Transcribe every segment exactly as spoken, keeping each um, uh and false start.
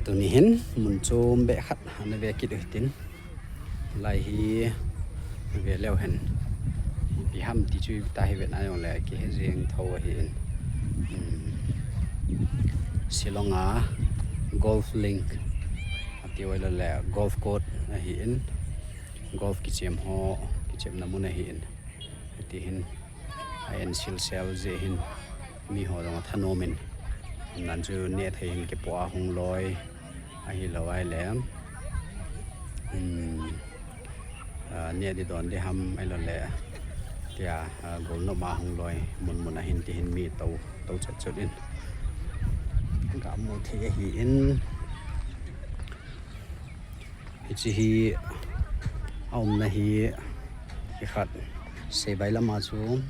Tuni hin mun chom beh khat ana ve kit u hitin. Lai hi ve leu hen. Ipi ham ti chu ta hi ve na jong le kihe jeng tho ahi in. Hmm. Shillong a Golf Link ati uva le golf course ahi in. Golf kichem ho, kichemna mun ahi in. Hiti hin, a en silsel jeh hin, mi ho jong athanom in. Nan chu neh thei hin kipo a hung loi. Ahilou ahile, um, ah, neh di don di ham ahilou le, tia, ah, golnop a hung loi, mun mun a hin ti hin mi to, to chat chat in. Ka mu thei ahi in. Hiche hi, a umna hi, hi khat, Seibai lama chu,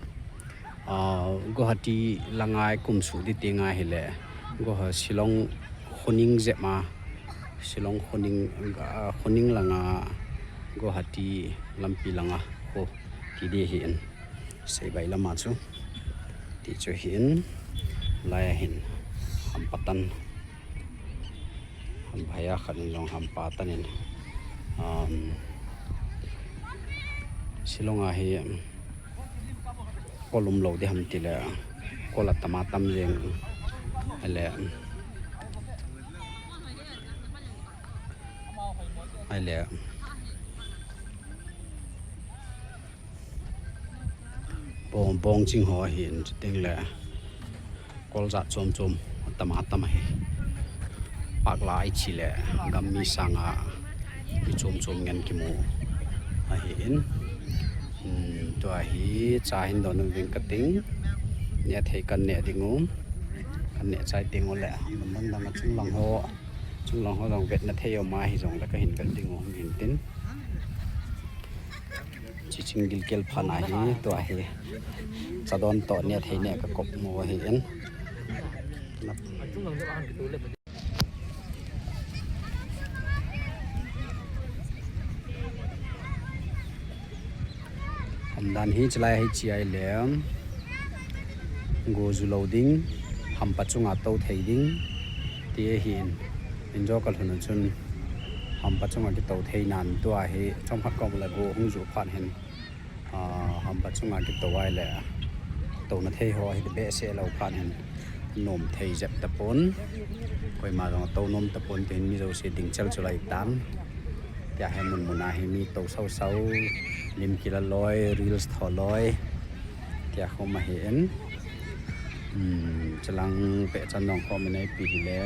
ah, Guwahati langa i kum suh di ti ngai hile, Guwah-, Shillong khoning jep ma, Shillong khoning, ah, khoning langa, Guwahati lampi langa, kho, ti di hi in, Seibai lama chu, ti chu hi in, lai a hin, hampa tan. Hampa a khat in jong hampa tan in, um, Shillong a hi, um, kol um lou di ham ti le, kol atam atam jeng, le, ai le, Bong, bong ching ho ahi in chuting le kol jat chom chom atam atam ahi. Pakla i chi le gam mi sanga mi chom chom ngen kimu ahi in. Hmm, tua hi cha hin don ving kating. Neh thei kan neh ding u. Kan neh chai teng u le mun dang dang a chunglang ho. Chunglang ho jong vetna thei um ahi jong le kahin vet ding u hin tin. Chiching gilkel phat ahi, tua hi. Chadon toh neh thei neh ka kop mu ahi in. Umdan hi chulai hi chi ai le. Go ju lou ding, hampa chunga tou thei ding, ti ahi in. Injo ka lhun chun, hampa chunga kitou thei nan tua hi, chomkhat kom le go hung ju phat hin, ah, hampa chunga kitou ai le, touna thei ho hi behseh lou phat hin, nom thei jep tapon, koima jong tou nom tapon, tin mi jouse ding chal chu lai tan. Tia hi mun mun a hi mi tou sau sau, lim kila loi, reels tho loi. Tia khom ahi in. Hmm, chalang peh chan dong khom in ei pi hi le.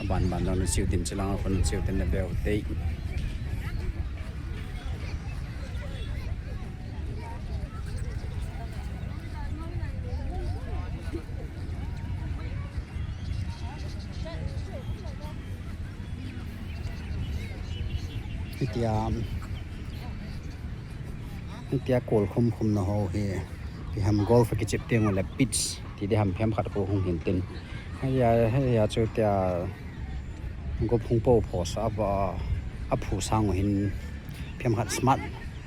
Aban ban dong na chiu tin chalang a khon chiu tin na beu tei. Tia. Tia kol khum khum na ho hi, ti ham golf kichep teng le pitch, ti di ham phem khat ko hung hin tin. Haya, haya chu tia gop hung po pho sa ba, a phu sang hin phem khat smart,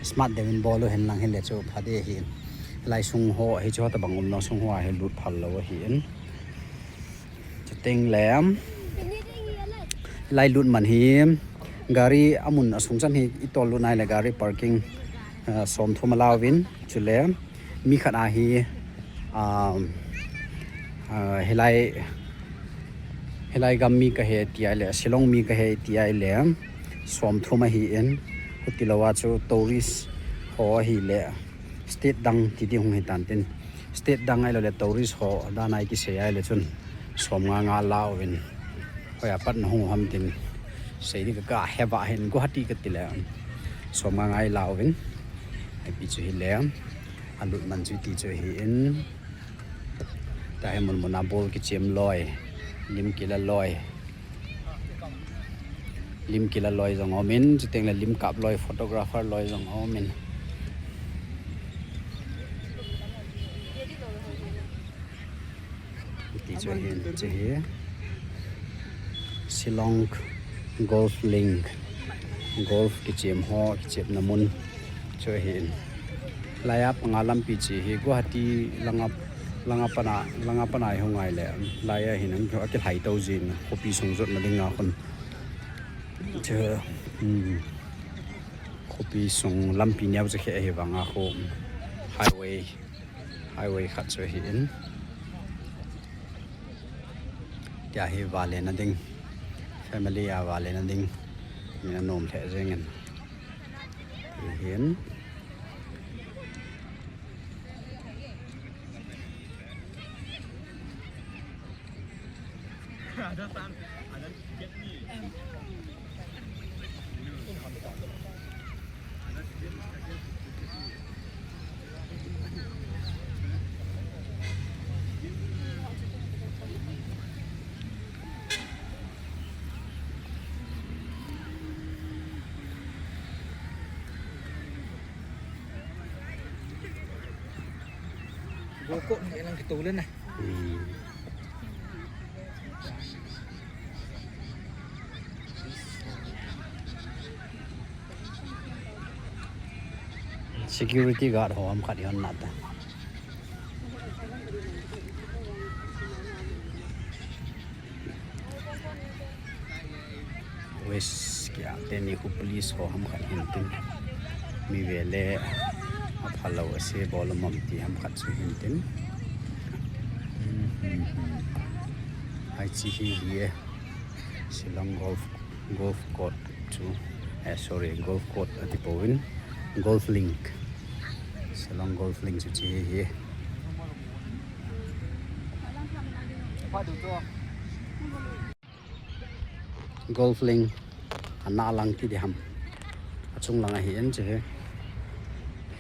smart deuh in bol u hin lang hin le chu pha di hi. Lai sung ho, hi chu ta bang um na sung ho a hi lut phal lou hi in. Chuteng le, lai lut man hi, gari amun asung chan hi i tol lut nai le gari parking, ah, som thum a lau vin, chule, mi khat a hi, ah, ah, hilai, hilai gam mi ka he ti ai le, Shillong mi ka he ti ai le, som thum ahi in, huti lou a chu tourist ho ahi le, state dang ti di hung hi tan tin. State dang ai lou le tourist ho dan ai kisei ai le chun som nga nga lau vin. Hoiya pat na hung ham tin. Sei di ka ka he ba hin Guwahati ka ti le. Som nga nga ai lau vin. Ai pi chu hi le. A lut man chu ti chu hi in. Ta hi mun mun a bol kichem loi. Lim kila loi. Lim kila loi jong um in, chuteng le lim kap loi, photographer loi jong um in. Ti chu hi, chu hi. Shillong Golf Link. Golf kichem ho, kichemna mun. Chu hi. Lai a panga lampi chi hi Guwahati langa, Langa pana, langa pana i hung ngai le, lai a hin ang kyo akilhai to jin, khopi sung jot na ding a khun. Che, hmm. Khopi sung lampi neo che khe hi vang a khu highway, highway khat chu hi in. Tia hi vale na ding, family a vale na ding, ni na nom the jeng in. Hi hin. Bokok ni lang kito le na. Hmm. Security guard ho ham khat hon na ta. West kia teni khu police ho ham khat hin tin. Mi vele aphalou ase bol mom ti ham khat chu hin tin. Hmm, hmm, hmm. Hai chi hi hi e. Shillong Golf, Golf Court chu. Eh, sorry, Golf Court ati pouvin. Golf Link. Shillong Golf Link chu chi hi hi. Golf Link ana lang ti di ham. Achung lang ahi en che he.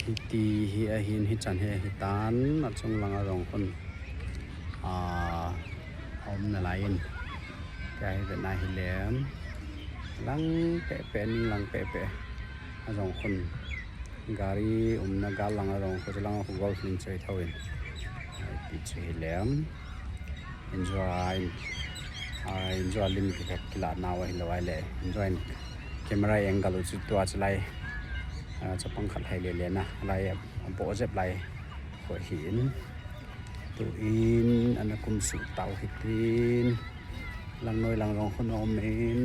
Hiti hi ahin hichan he hitan achung lang a jong khun. A, aum nalai in. Tia hi vena hi lem. Lang pe pe ning lang pe pe. A jong khun. Gari umna gal lang a jong khu lang khu Golf Link choi thou in. Ai, ti chu hi lem. Enjoy. Ah, enjoy lim ki ka kila na wa hi lo ai le. Enjoy. Camera angle u chu tua chu lai. Ah, chapang khat hai le le na. Lai a bo jep lai. Ko hi in. Tu in ana kum su tau hi tin. Lang noi lang jong khun om in.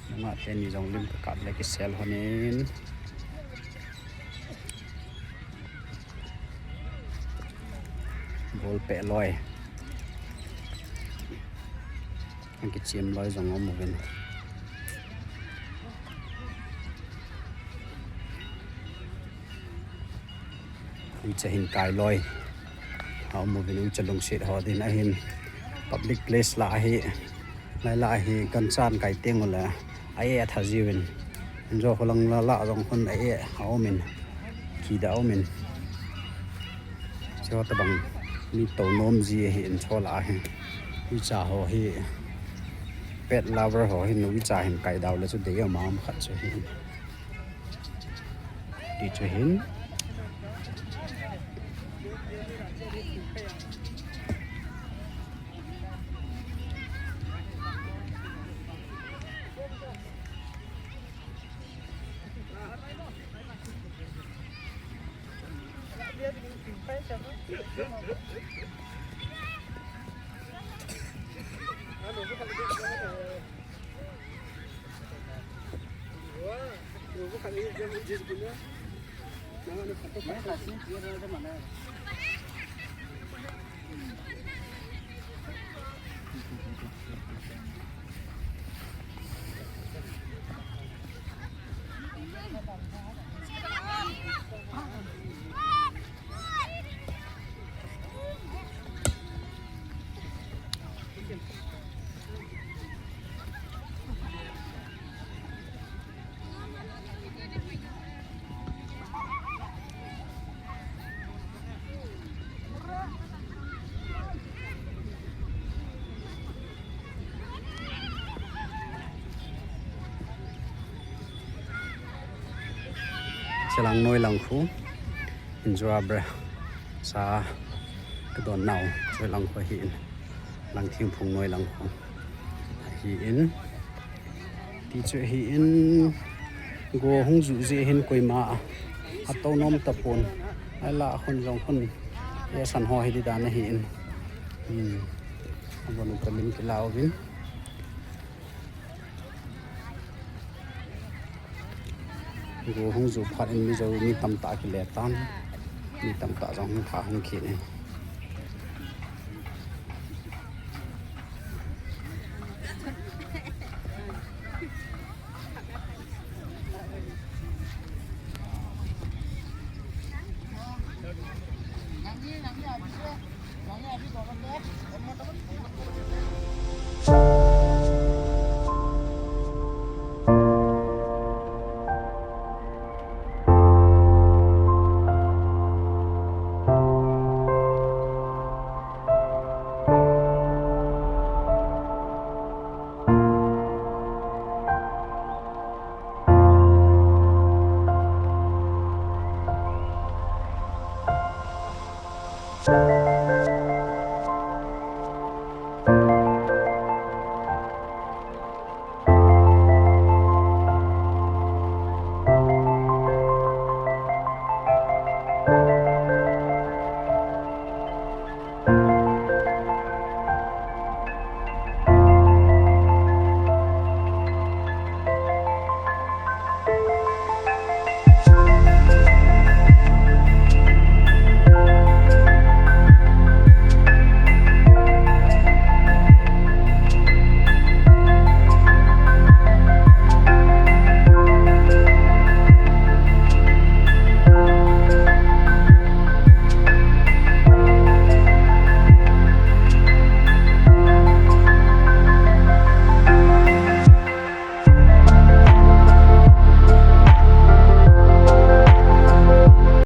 Nunga teni jong lim ka kap le ki sel hon in. Bol pe loi. Ang ki chim loi jong om uvin. Uicha hin kai loi. A um uvin uicha lungset ho din ahin. Public place la ahi. Lai la ahi kanchan kai teng ula. Ai a tha jiuvin. Enjo kholang la la jong khun ai a um in. Kida um in. Cho tabang mi to nom ji ahi enjo la ahi. Uicha ho hi. Pet lover ho hin uicha hin kai dau le chu dei ma um khat chu hi. Ti chu hin. Chilang noi lang khu. Enjoy bre. Sa ka don nau. Chilang khu hi in. Lang thingphung noi lang khu. Hi in. Ti chu hi in. Go hung ju ji hin koima. A to nom tapon. Ai la khun jong khun. Esan ho hi di dan ahi in. Hmm. Abon u palim kilauvin. Go hung ju phat in Mizo mi tamtah kile tan. Mi tamtah jong hung tha hung kit in.